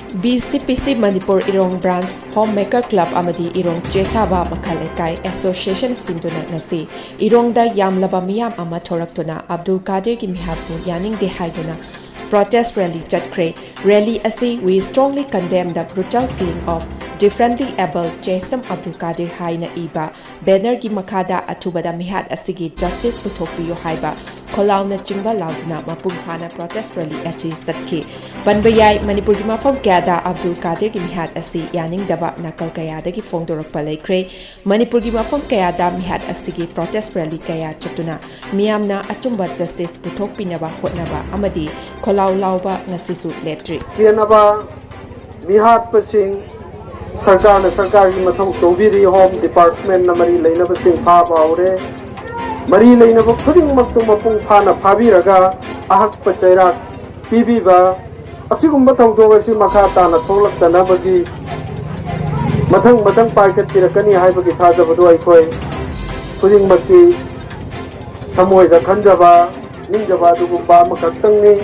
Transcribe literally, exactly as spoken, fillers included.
B C P C Manipur Irong Branch Home Maker Club ꯑꯃꯗꯤ ꯏꯔꯣꯡ ꯆꯦꯁꯥꯕ ꯃꯈꯥ ꯂꯩꯀꯥꯏ association ꯁꯤꯟꯗꯨꯅ ꯉꯁꯤ ꯏꯔꯣꯡꯗ ꯌꯥꯝꯂꯕ ꯃꯤꯌꯥꯝ ꯑꯃ ꯊꯣꯔꯛꯇꯨꯅ ꯑꯕꯗꯨꯜ ꯀꯥꯗꯤꯔꯒꯤ ꯃꯤꯍꯥꯠꯄꯨ ꯌꯥꯅꯤꯡꯗꯦ ꯍꯥꯏꯗꯨꯅ ꯄ꯭ꯔꯣꯇꯦꯁ ꯔꯦꯂꯤ ꯆꯠꯈ꯭ꯔꯦ꯫ ꯔꯦꯂꯤ ꯑꯁꯤ "We strongly condemn the brutal killing of differently abled Chesam Abdul Kadir" ꯍꯥꯏꯅ ꯏꯕ ꯕꯦꯅꯔꯒꯤ ꯃꯈꯥꯗ ꯑꯊꯨꯕꯗ ꯃꯤꯍꯥꯠ ꯑꯁꯤꯒꯤ ꯖꯁꯇꯤꯁ ꯄꯨꯊꯣꯛꯄꯤꯌꯨ ꯍꯥꯏꯕ ꯈꯣꯜꯂꯥꯎꯅꯆꯤꯡꯕ ꯂꯥꯎꯗꯨꯅ ꯃꯄꯨꯡ ꯐꯥꯅ ꯄ꯭ꯔꯣꯇꯦꯁ ꯔꯦꯂꯤ ꯑꯁꯤ ꯆꯠꯈꯤ꯫ ꯄꯟꯕ ꯌꯥꯏ, ꯃꯅꯤꯄꯨꯔꯒꯤ ꯃꯐꯝ ꯀꯌꯥꯗ ꯑꯕꯗꯨꯜ ꯀꯥꯗꯤꯔꯒꯤ ꯃꯤꯍꯥꯠ ꯑꯁꯤ ꯌꯥꯅꯤꯡꯗꯕ ꯅꯥꯀꯜ ꯀꯌꯥꯗꯒꯤ ꯐꯣꯡꯗꯣꯔꯛꯄ ꯂꯩꯈ꯭ꯔꯦ꯫ ꯃꯅꯤꯄꯨꯔꯒꯤ ꯃꯐꯝ ꯀꯌꯥꯗ ꯃꯤꯍꯥꯠ ꯑꯁꯤꯒꯤ ꯄ꯭ꯔꯣꯇꯦꯁ ꯔꯦꯂꯤ ꯀꯌꯥ ꯆꯠꯇꯨꯅ ꯃꯤꯌꯥꯝꯅ ꯑꯆꯨꯝꯕ ꯖꯁꯇꯤꯁ ꯄꯨꯊꯣꯛꯄꯤꯅꯕ ꯍꯣꯠꯅꯕ ꯑꯃꯗꯤ ꯈꯣꯜꯂꯥꯎ ꯂꯥꯎꯕ ꯉꯁꯤꯁꯨ ꯂꯦꯞꯇ꯭ꯔꯤ꯫ ꯆꯦꯟꯅꯕ ꯃꯤꯍꯥꯠꯄꯁꯤꯡ ꯁꯔꯀꯥꯔꯅ ꯁꯔꯀꯥꯔꯒꯤ ꯃꯊꯧ ꯇꯧꯕꯤꯔꯤ, ꯍꯣꯝ ꯗꯤꯄꯥꯔꯠꯃꯦꯟꯅ ꯃꯔꯤ ꯂꯩꯅꯕꯁꯤꯡ ꯐꯥꯕ ꯍꯧꯔꯦ꯫ ꯃꯔꯤ ꯂꯩꯅꯕ ꯈꯨꯗꯤꯡꯃꯛꯇꯨ ꯃꯄꯨꯡ ꯐꯥꯅ ꯐꯥꯕꯤꯔꯒ ꯑꯍꯛꯄ ꯆꯩꯔꯥꯛ ꯄꯤꯕꯤꯕ, ꯑꯁꯤꯒꯨꯝꯕ ꯊꯧꯗꯣꯛ ꯑꯁꯤ ꯃꯈꯥ ꯇꯥꯅ ꯊꯣꯛꯂꯛꯇꯅꯕꯒꯤ ꯃꯊꯪ ꯃꯊꯪ ꯄꯥꯏꯈꯠꯄꯤꯔꯛꯀꯅꯤ ꯍꯥꯏꯕꯒꯤ ꯊꯥꯖꯕꯗꯨ ꯑꯩꯈꯣꯏ ꯈꯨꯗꯤꯡꯃꯛꯀꯤ ꯊꯃꯣꯏꯗ ꯈꯟꯖꯕ, ꯅꯤꯡꯖꯕ ꯑꯗꯨꯒꯨꯝꯕ ꯑꯃꯈꯛꯇꯪꯅꯤ꯫